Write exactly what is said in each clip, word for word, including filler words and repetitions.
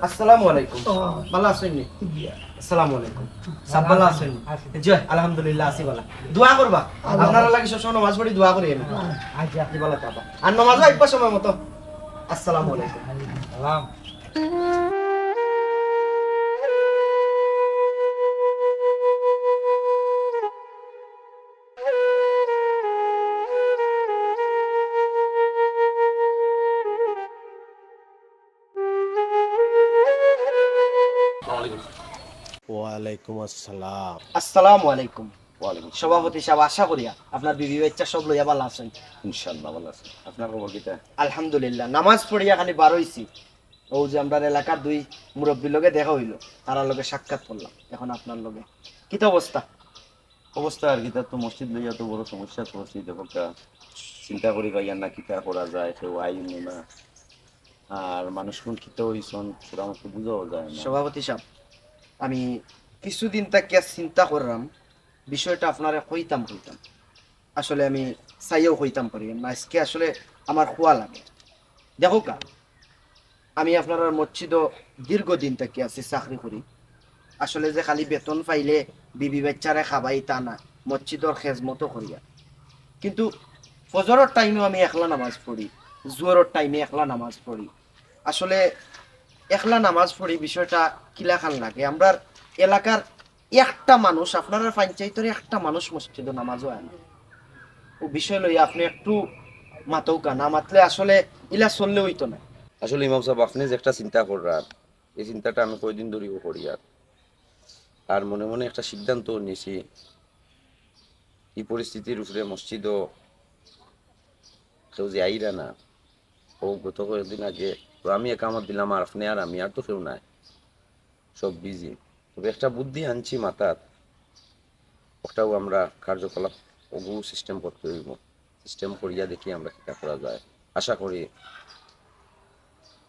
আসসালামু আলাইকুম। ও। ভালা আছইন নি? জি। আসসালামু আলাইকুম। সাব ভালা আছইন নি? আছি। জি, আলহামদুলিল্লাহ আছি ভালা। দোয়া করবা। আল্লাহ। আপনারার লাগি সবসময় নামাজ পড়ি, দোয়া করি আমি। আচ্ছা। জি, ভালা থাকবা। আর নামাজও আইবা সময় মতো। আসসালামু আলাইকুম। সালাম। ওয়ালাইকুম আসসালাম। আসসালামু আলাইকুম। ওয়ালাইকুম আসসালাম। সভাপতি সাব, আশা করিয়া আপনার বিবি বাচ্চা সব লইয়া ভালা আছইন। ইনশাআল্লাহ ভালা আছি। আপনার খবর কিতা? আলহামদুলিল্লাহ, নামাজ পড়িয়া খালি বার অইছি। অউ যে আমরার এলাকার দুই মুরব্বির লগে দেখা অইলো, তারার লগে সাক্ষাৎ করলাম। এখন আপনার লগে কিতা অবস্থা? অবস্থা আর কিতা, তো মসজিদ লইয়া তো বড় সমস্যাত পড়ছি। দেখউক্কা, চিন্তা করি পাইয়ার না কিতা করা যায়, কেউ আইন না। আর মানুষগুন কিতা অইছইন, পুরা মতো বুঝাও যায় না। সভাপতি সাব, আমি কিছুদিন থাকিয়া চিন্তা কররাম, বিষয়টা আপনারে কইতাম কইতাম। আসলে আমি চাইয়াও কইতাম পারি না। আইজকে আসলে আমার কওয়া লাগে। দেখউক্কা, আমি আপনারার মসজিদো দীর্ঘদিন থাকি আছি, চাকরি করি। আসলে যে খালি বেতন পাইলে বিবি বাচ্চারে খাবাই তা না, মসজিদর খেজমতও করিয়ার। কিন্তু ফজরর টাইমে আমি একলা নামাজ পড়ি, জোহরর টাইমে একলা নামাজ পড়ি। আসলে একলা নামাজ পড়ি, বিষয়টা কিলাখান লাগে। আমরার এলাকার একটা মানুষ, আপনারার পঞ্চায়েতর একটা মানুষ মসজিদো নামাজও আয় না। অউ বিষয় লইয়া আপনে একটু মাতউক্কা, না মাতলে আসলে ইলা চললে অইতো না। আসলে ইমাম সাব, আপনে যে একটা চিন্তা কররা, ই চিন্তাটা আমি কয়দিন ধরিও করিয়ার। আর মনে মনে একটা সিদ্ধান্ত নিছি, ই পরিস্থিতির উপরে মসজিদো কেউ যে আইরা না। অউ গত কয়েকদিন আগে তো আমি একামত দিলাম, আর আপনে আর আমি, আর তো কেউ নাই, সব বিজি। তবে একটা বুদ্ধি আনছি মাথাত, ওটাও আমরা কার্যকলাপ অগু সিস্টেম করতে অইবো। সিস্টেম করিয়া দেখি আমরা কিতা করা যায়। আশা করি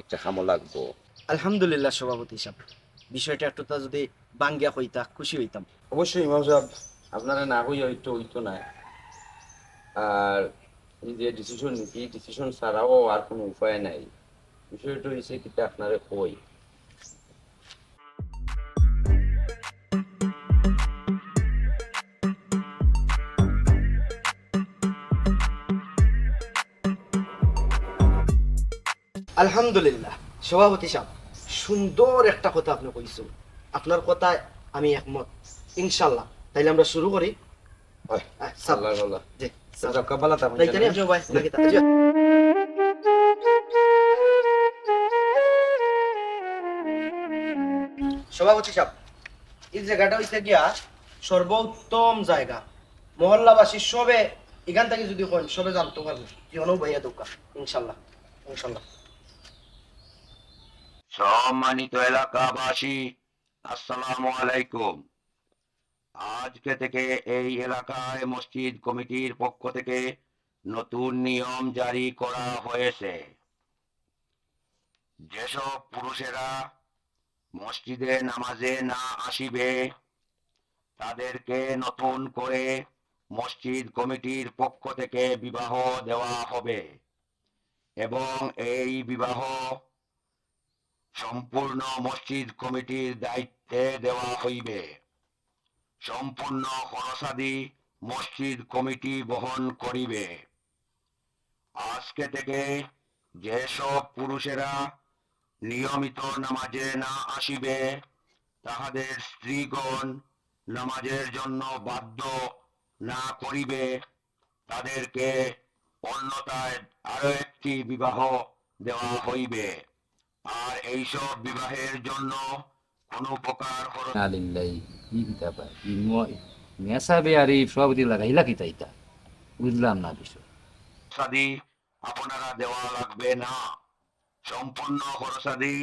একটা কামো লাগবো। আলহামদুলিল্লাহ সভাপতি সাব, বিষয়টা একটু তা যদি ভাঙ্গিয়া কইতা খুশি অইতাম। অবশ্যই ইমাম সাব, আপনারে না কইয়া অইতো, অইতো নায়। আর এই যে ডিসিশন নিছি, ডিসিশন ছাড়াও আর কুনু উপায় নাই। বিষয়টা অইছে কিতা আপনারে কই। আলহামদুলিল্লাহ, সভাপতি সাব, সুন্দর একটা কথা আপনে কইছইন। আপনার কথায় আমি একমত, ইনশাআল্লাহ। তাইলে আমরা শুরু করি। ওই, আহ, সাব। আল্লাহ, আল্লাহ। জি, সাব। যাও, কাব্বালা তা তাই জানি যাও ভাই, নাকি তা-, জি। সভাপতি সাব, ই জাগাটা অইছে গিয়া সর্বোত্তম জাগা। মহল্লাবাসী সবে ইখান থাকি যদি কইন, সবে জানতো পারবো। জি, অনো বইয়া দেউক্কা, ইনশাআল্লাহ, ইনশাআল্লাহ। সম্মানিত এলাকাবাসী, আসসালামু আলাইকুম। আজকে থেকে এই এলাকায় মসজিদ কমিটির পক্ষ থেকে নতুন নিয়ম জারি করা হয়েছে। যেসব পুরুষেরা মসজিদে নামাজে না আসিবে, তাদেরকে নতুন করে মসজিদ কমিটির পক্ষ থেকে বিবাহ দেওয়া হবে এবং এই বিবাহ সম্পূর্ণ মসজিদ কমিটির দায়িত্বে দেওয়া হইবে। সম্পূর্ণ খরচাদি মসজিদ কমিটি বহন করিবে। আজকে থেকে যেসব পুরুষেরা নিয়মিত নামাজে না আসিবে, তাহাদের স্ত্রীগণ নামাজের জন্য বাধ্য না করিবে, তাদেরকে অন্যথায় আরো একটি বিবাহ দেওয়া হইবে। আর এইসব বিবাহের জন্য কোনো প্রকার খরচ ইন্না লিল্লাহি, ই কিতা বা, ই ম-, মেসাবে আর ই সভাপতি লাগাইলা কিতা ইতা? বুঝলাম না বিষয়। খরচাদি আপনারা দেওয়া লাগবে না। সম্পূর্ণ খরচাদি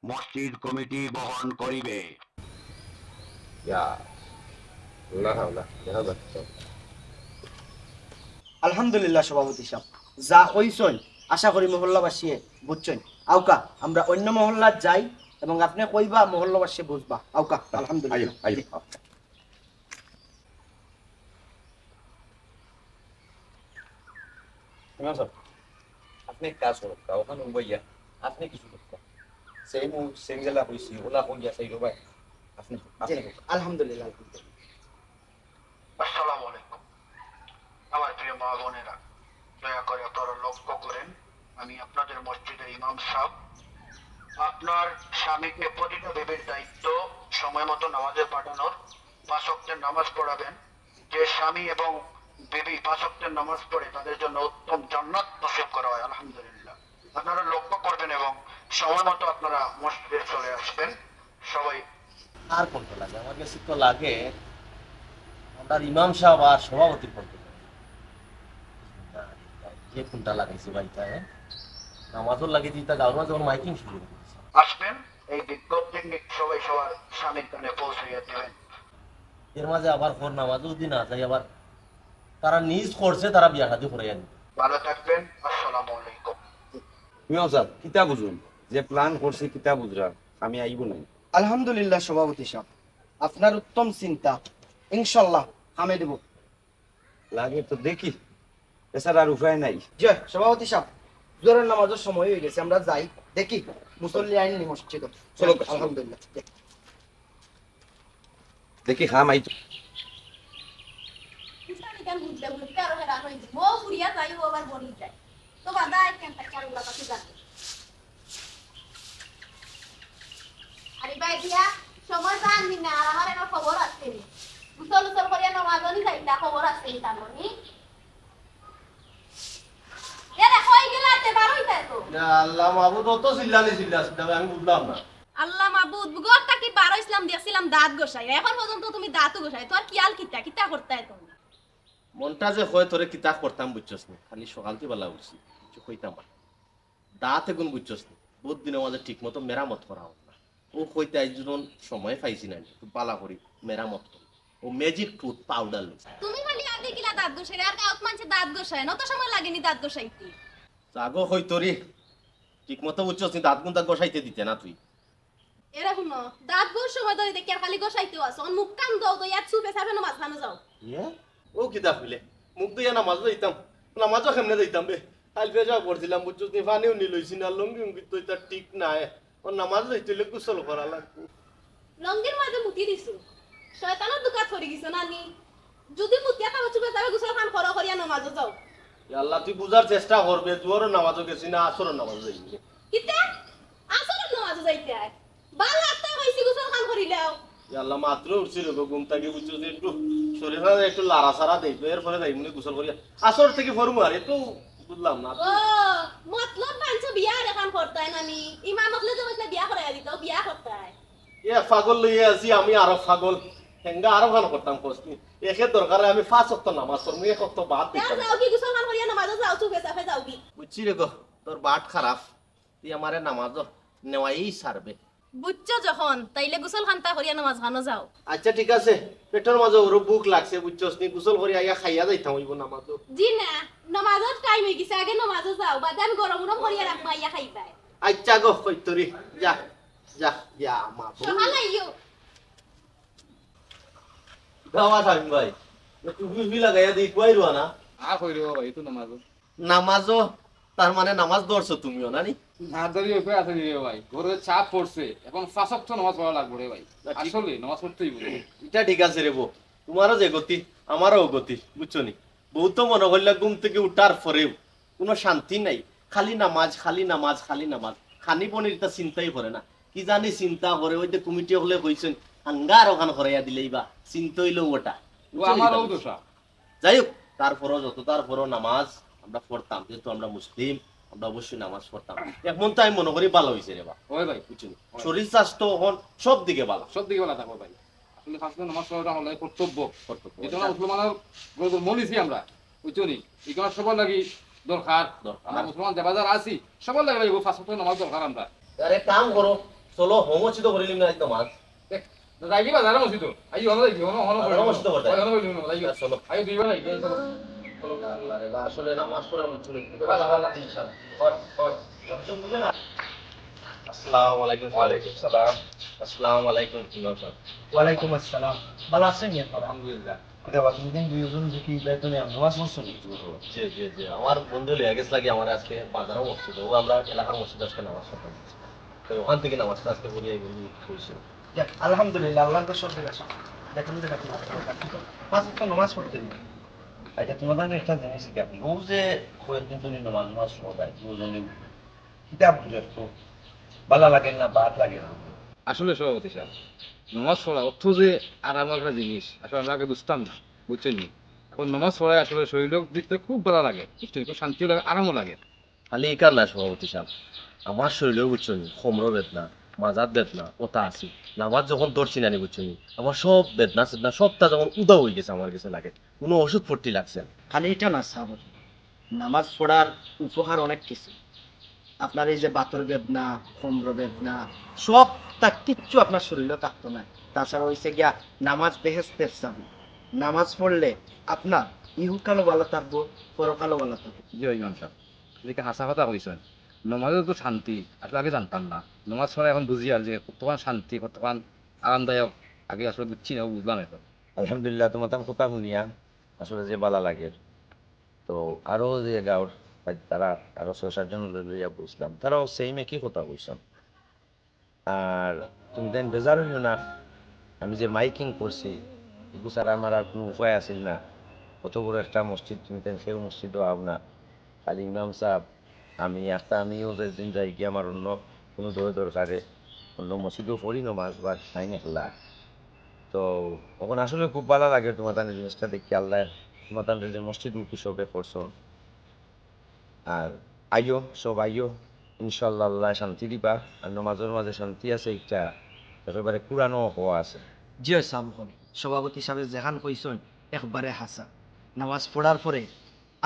মসজিদ কমিটি বহন করিবে। ইয়া, আল্লাহ, আল্লাহ, দেখা যাচ্ছে। আলহামদুলিল্লাহ সভাপতি সাব, যা কইছইন আশা করি মহল্লাবাসীয়ে বুঝছইন। আউক্কা, আমরা অন্য মহল্লাত যাই এবং আপনে কইবা মহল্লাবাসীয়ে বুঝবা। আউক্কা, আলহামদুলিল্লাহ। আইও, আইও। ইমাম সাব, আপনে এক কাজ করউক্কা, অখান উবাইয়া আপনে কিছু করউক্কা। সেম, সেম যেলা কইছি, ওলা কই গিয়া চাইলো ভাই। আপনি, জি, আপনি আলহামদুলিল্লাহ, আলহামদুলিল্লাহ। আসসালামু আলাইকুম। আমার প্রিয় মা বোনেরা, দয়া করে আপনারা লক্ষ্য করেন, আমি আপনাদের মসজিদের ইমাম সাহেব। আপনার স্বামীকে প্রতিটা বিবির দায়িত্ব সময় মতো নামাজে পাঠানোর, পাঁচ ওয়াক্তের নামাজ পড়াবেন। যে স্বামী এবং বিবি পাঁচ ওয়াক্তের নামাজ পড়ে, তাদের জন্য উত্তম জান্নাত নসিব করা হয়, আলহামদুলিল্লাহ। আপনারা লক্ষ্য করবেন এবং সময় মতো আপনারা মসজিদে চলে আসবেন। সবাই আর কোনটা লাগে? আমার কাছে তো লাগে আমরার ইমাম সাহেব আর সভাপতির কোনটা লাগে। যে কোনটা লাগাইছে ভাই, তাই নামাজও লাগে দিতা, গাউর মাঝে যখন মাইকিং শুরু করেছে। আসবেন, এই বিজ্ঞপ্তি সবাই সবার স্বামীর কানে পৌঁছাইয়া দেবেন। এর মাঝে আবার ফর নামাজও যদি না যাই, আবার তারা নিজ করছে, তারা বিয়া শাদী করাইয়া দিবে। ভালো থাকবেন, আসসালামু আলাইকুম। ইমাম সাহেব, কিতা বুঝুন? যে প্ল্যান করছি, কিতা বুঝরা? আমি আইব নাই। আলহামদুলিল্লাহ সভাপতি সাহেব, আপনার উত্তম চিন্তা, ইনশাল্লাহ কামে দিব। লাগে তো দেখি, এছাড়া আর উপায় নাই। জি সভাপতি সাহেব, জোহরের নামাজের সময় হয়ে গেছে, আমরা যাই, দেখি মুসল্লি আইননি মসজিদ। চলো, চলো। আলহামদুলিল্লাহ। দেখি খাম আইতো। ইসলাম ইখান বুঝলে বুঝতে আরো হেরান হয়ে যাবে। ও ঘুরিয়া যাই, ও আবার বলি যায়। তো বাধা একখান তাকে আর ওগুলা কাছে যাবে। আরে ভাই দিয়া, সময় জানবি না, আর আমার একটা খবর আছে নি। গোসল গোসল করিয়া নমাজও নি যাইতা, খবর আছে নি তার মনে। এ দেখো, এই গেলা তে বার হইতে তো। ইয়া আল্লাহ মাবুদ, অত চিল্লানি চিল্লাস না, আমি বুঝলাম না। আল্লাহ মাবুদ, ঘর থাকি বার হইছিলাম, দেখছিলাম দাঁত ঘষাই। এখন পর্যন্ত তুমি দাঁতও ঘষাই। তোর কিয়াল কিতা, কিতা করতায় তুমি? মনটা যে হয় তোরে কিতা করতাম বুঝছস না, খালি সকালতে বেলা উঠছি, কিছু কইতাম না। দাঁত এগুন বুঝছস না, বহুত দিনের মাঝে ঠিক মতো মেরামত করা হল না। ও কইতে আইজ যখন সময় পাইছি না, একটু বালা করি মেরামত করি। ও ম্যাজিক টুথ পাউডার লইছে। তুমি খালি আগে কিলা দাঁত ঘষাই, আর গাঁত মানছে দাঁত ঘষায়, অত সময় লাগেনি দাঁত ঘষাইতে। জাগো হই তোরে, ঠিক মতো বুঝছস নি, দাঁত গুন দাঁত ঘষাইতে দিতে না তুই। এরা হুনো, দাঁত ঘষার সময় ধরে দেখি আর খালি ঘষাইতেও আছে। অন মুখ কান দাও তো, ইয়ার চুপে চাপে নামাজ খানো যাও। ইয়ে? ও কিতা কইলে? মুখ ধুইয়া নামাজ যাইতাম। নামাজও কেমনে যাইতাম বে? কাল পেশাব করছিলাম, বুঝছস নি, পানিও নি লইছি না, লুঙ্গি উঙ্গি তো এটা ঠিক নাই। ও নামাজ যাইতে হইলে গোসল করা লাগবে। লুঙ্গির মাঝে মুতি দিছো। শয়তানের দুকাত পড়ি গেছো না নি? যদি মুতিয়া খাবো চুপে চাপে গোসল খান করো, করিয়া নামাজও যাও। ইয়া আল্লাহ, তুই বুঝার চেষ্টা করবে, জোহরর নামাজও গেছি না, আসরর নামাজও যাইনি। কিতা? আসরর নামাজও যাইতে হয়? বাল হাতটা হইছি, গোসল খান করিলাও। ইয়া আল্লাহ, মাত্র উঠছি রে গো ঘুম থাকি, বুঝছো যে একটু শরীর খান একটু লাড়াচাড়া দেই, তো এরপরে যাই মনে গোসল করিয়া। আসর থাকি ফরমু আর, এ তো বুঝলাম না। ও, মতলব মানছো বিয়া আর এখন করতায় না নি? ইমাম অকলে তো কইছে বিয়া করাইয়া দিত, বিয়া করতায়। এ পাগল লইয়া আছি আমি, আরো পাগল। হেঙ্গা আরো খান করতাম কষ্ট। একে দরকারে আমি পাঁচ ওয়াক্ত নামাজ পড়মু, এক ওয়াক্ত বাদ দিতাম। যাও কি গোসল খান করিয়া নামাজও যাও, চুপে চাপে যাও কি। বুঝছি রে গো, তোর বাট খারাপ। তুই আমারে নামাজও নেওয়াই ছাড়বে। বুঝছো যখন, তাইলে গোসল খান্তা করিয়া নামাজ খানো যাও। আচ্ছা, ঠিক আছে, পেটর মাঝে ওরও ভুক লাগছে, বুঝছস নি? গোসল করি আইয়া খাইয়া যাইতাম অইব নামাজও। জি না, নামাজর টাইম হয়ে গেছে, আগে নামাজও যাও, বাদে আমি গরম গরম করিয়া রাখবো, আইয়া খাইবায়। আচ্ছা গো, কইতরি, যা, যা, ইয়া মা বউ। সকাল আইও। গাওয়া থাকবি ভাই, টুপি উপি লাগাইয়া দিই, কুয়াই রুয়া না। আর কই রে ভাই, তো নামাজও নামাজও, তার মানে নামাজ ধরছো তুমিও, না নি? না ধরি উপায় আছে নি রে ভাই, ঘরে চাপ পড়ছে, এখন পাঁচ ওয়াক্ত নামাজ পড়া লাগবো রে ভাই। না, ঠিক। আসলে নামাজ পড়তেই বলে। এটা ঠিক আছে রে বউ, তোমারও যে গতি, আমারও গতি, বুঝছো নি? বউ তো মনে করলে ঘুম থেকে উঠার পরেও কোনো শান্তি নাই, খালি নামাজ, খালি নামাজ, খালি নামাজ। খানি পনির তা চিন্তাই করে না, কি জানি চিন্তা করে, ওই যে কমিটি হলে কইছেন, হাঙ্গার ওখান করাইয়া দিলেই বা চিন্তা হইলেও ওটা। ও বুঝছো নি আমার তা? ও দোষা। যাই হোক, তারপরও যত তারপরও নামাজ আমরা পড়তাম, যেহেতু আমরা মুসলিম, আমরা অবশ্যই নামাজ পড়তাম। এখন তো আমি মনে করি ভালো হইছে রে বা। ওই ভাই। বুঝছো নি? ওই। শরীর স্বাস্থ্য এখন সব দিকে ভালো। সব দিকে ভালো থাকবো ভাই। আসলে পাঁচ ওয়াক্ত নামাজ পড়াটা হলো কর্তব্য। কর্তব্য। এটা মুসলমানের গর্বের মূল ইসি আমরা, বুঝছো নি? এখানে সবার লাগি দরকার। দরকার। আমরা মুসলমান যে বাজার আছি, সবার লাগি ভাই, ও পাঁচ ওয়াক্ত নামাজ দরকার আমরা। আরে কাম করো, চলো, হোম হচ্ছে তো করিলিম না নামাজ। দেখ, যাইবি বাজারে মসজিদ। আই, হনো যাইবি, হনো, হনো বাজারে করিলিম। মসজিদ করতে। ওই, হনো করিলিম, যাইবি। চলো। আই, দুইবার নাই, এই চলো। চলো। আরে বা, আসলে নামাজ পড়া মুশকিল। হয়, হয়। আসসালামু আলাইকুম। ওয়ালাইকুম সালাম। আসসালামু আলাইকুম, ইমাম সাহেব। ওয়ালাইকুম আসসালাম। ভালো আছেন নি আপনারা? আলহামদুলিল্লাহ। কিতা বা, তুমি দিন দুইজন দেখি ইবায় তো নিয়ে নামাজ পড়ছো নি? জি, জি, জি। আমার বন্ধু লইয়া গেছে লাগি আমার আজকে বাজারও মসজিদ। ও আমরা এলাকার মসজিদ আজকে নামাজ পড়তাম। তো ওখান থেকে নামাজটা আজকে পড়িয়া গেলি, কইছে। যাক, আলহামদুলিল্লাহ, আল্লাহর তো সব আছে। দেখুন, দেখুন, পাঁচ ওয়াক্ত নামাজ পড়তে দিন। আচ্ছা, তোমার কাছে একটা জিনিস জিজ্ঞাসা করি। ও যে কয়েকদিন তুমি নামাজ, নামাজ পড়ো, তাই তুমি জানি কিতাব বুঝো তো, ভালো লাগে না, বাদ লাগে না। আসলে সভাপতি সাহেব, নামাজ পড়া অত যে আরাম একটা জিনিস, আসলে আমরা আগে বুঝতাম না, বুঝছেন নি? এখন নামাজ পড়ায় আসলে শরীরও দিক থেকে খুব ভালো লাগে, বুঝছেন, খুব শান্তিও লাগে, আরামও লাগে। খালি এখান না সভাপতি সাহেব, আমার শরীরেও বুঝছেন, কোমরও বেদনা, মাজার বেদনা, ওটা আছি। নামাজ যখন ধরছি না নি বুঝছেন, আমার সব বেদনা সেদনা সবটা যখন উদা হয়ে গেছে আমার কাছে লাগে, কোনো ওষুধ পড়তে লাগছে না। খালি এটা না সাহেব, নামাজ পড়ার উপকার অনেক কিছু। আপনার এই যে বাতর বেদনা, কোমর বেদনা, সবটা কিচ্ছু আপনার শরীরে থাকতো না। তাছাড়া হইছে গিয়া নামাজ বেহেস্তের চাবি। নামাজ পড়লে আপনার ইহকালও ভালো থাকবো, পরকালও ভালো থাকবো। জি, ইমাম সাহেব, এদিকে হাসা কথা কইছেন। নমাজও তো শান্তি, আসলে আগে জানতাম না। নমাজ পড়া এখন বুঝি আর যে কতক্ষণ শান্তি, কতক্ষণ আরামদায়ক, আগে আসলে বুঝছি না, বুঝলাম এখন। আলহামদুলিল্লাহ, তোমার তার কথা শুনিয়া আসলে যে ভালা লাগে। তো আরো যে গাঁওর তারা আরো ছয় সাতজন লইয়া বুঝলাম, তারাও সেম একই কথা কইছেন। আর তুমি তাইন বেজার হইও না, আমি যে মাইকিং করছি, এগু ছাড়া আমার আর কোনো উপায় আছিল না। কত বড় একটা মসজিদ, তুমি তাইন সেই মসজিদও আও না। খালি ইমাম সাহেব, আমি একটা, আমিও যেদিন যাই কি আমার অন্য কোনো দরে দরকারে অন্য মসজিদও পড়ি নমাজ বা তাই না খেলা। তো এখন আসলে খুব ভালো লাগে তোমার তাদের জিনিসটা দেখি, আল্লাহ তোমার তাদের যে মসজিদ মুখী সবে করছো। আর আইও, সব আইও, ইনশাল্লাহ আল্লাহ শান্তি দিবা। আর নমাজের মাঝে শান্তি আছে, একটা একেবারে কোরআনও হওয়া আছে। জি হয় সাহেব, হন। সভাপতি সাহেব যেখান কইছেন একবারে হাসা। নামাজ পড়ার পরে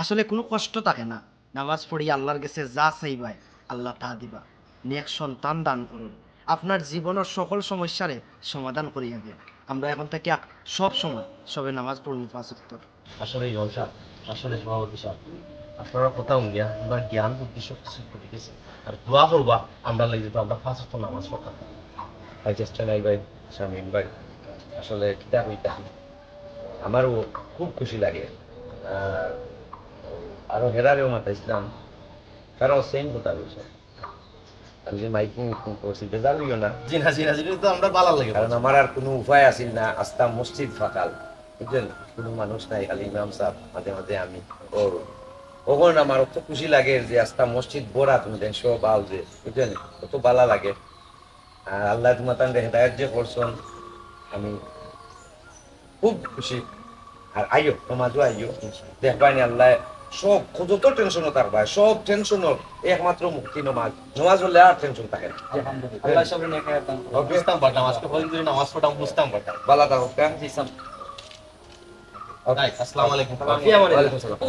আসলে কোনো কষ্ট থাকে না। নামাজ পড়ি আল্লাহর গেছে যা চাইবায় আল্লাহ তা দিবা। নেক সন্তান দান করুন, আপনার জীবনের সকল সমস্যারে সমাধান করিয়া দেন। আমরা এখন থেকে সব সময় সবে নামাজ পড়ুন পাঁচ ওয়াক্ত। আসলে ইমাম সাহেব, আসলে সভাপতি সাহেব, আপনারা কথা শুনিয়া আমরা জ্ঞান বুদ্ধি সব কিছু ঘটে গেছে। আর দোয়া করবা আমরা লাগি তো আমরা পাঁচ ওয়াক্ত নামাজ পড়তাম। ভাই চেষ্টা নাই ভাই, শামীম ভাই, আসলে কিতা কইতাম, আমারও খুব খুশি লাগে। আর আরো হেরারেও মাতাইছিলাম, তারাও সেম কথা বলছে। আমি যে মাইকিং করছি, বেজার হইও না। জি না, জি না, জি না, তো আমরা ভালো লাগে। কারণ আমার আর কোনো উপায় আছিল না, আস্তা মসজিদ ফাঁকাল, বুঝলেন? কোনো মানুষ নাই, খালি ইমাম সাহেব, মাঝে মাঝে আমি। ও, ওখানে আমার অত খুশি লাগে যে আস্তা মসজিদ ভরা, তুমি দেন সব আউজে, বুঝলেন? কত ভালো লাগে। আর আল্লাহ তোমার তানরে হেদায়েত যে করছেন, আমি খুব খুশি। আর আইও, নমাজও আইও, দেখবায় নি আল্লাহ সব যত টেনশনও থাকবায়, সব টেনশনর একমাত্র মুক্তি নমাজ। নমাজ হলে আর টেনশন থাকে না। জি, আলহামদুলিল্লাহ। আল্লাহ সবরে নেক হায়াত দান করুন। ওকে। বুঝতাম পারতাম, আজকে কয়দিন ধরে নামাজ পড়তাম, বুঝতাম পারতাম। ভালো থাকো, হ্যাঁ? জি, স্যার। ওকে। ভাই, আসসালামু আলাইকুম। জি, ওয়ালাইকুম আসসালাম।